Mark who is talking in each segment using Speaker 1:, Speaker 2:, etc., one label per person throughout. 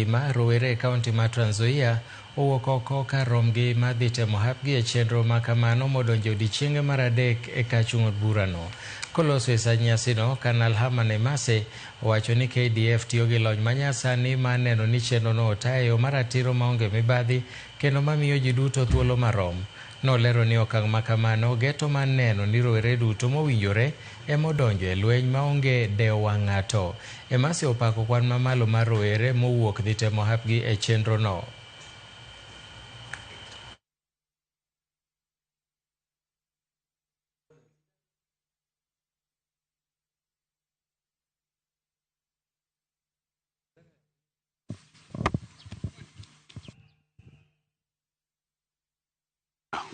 Speaker 1: Ma rowere e kaunti ma Trans Nzoia owuok oko kar romgi mar dhi temo hapgi e chenro ma kamano modonjo odiechienge mar adek e kachung' od burano. Koloso e sach nyasino, Kanal Herman Emase owacho ni KDF tiyo gi lony manyasani mar neno ni chenrono otayo e yo maratiro maonge mibadhi kendo mamiyo ji duto thuolo marom. Nolero ni okang' ma kamano geto mar neno ni rowere duto mowinjore ema odonjo e lweny maonge dewo wang' ng'ato. Emase opako kwan mamalo mar rowere mowuok dhi temo hapgi e chenrono.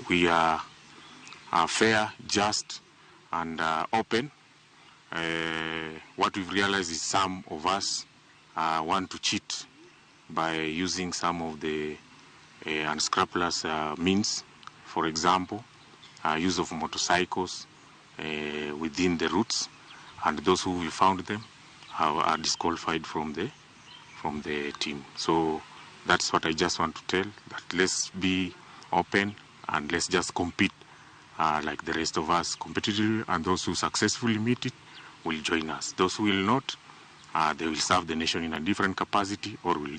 Speaker 2: We are fair, just, and open. What we've realized is some of us want to cheat by using some of the unscrupulous means. For example, use of motorcycles within the routes, and those who we found them are disqualified from the team. So that's what I just want to tell, that let's be open and let's just compete like the rest of us competitively, and those who successfully meet it will join us. Those who will not, they will serve the nation in a different capacity or will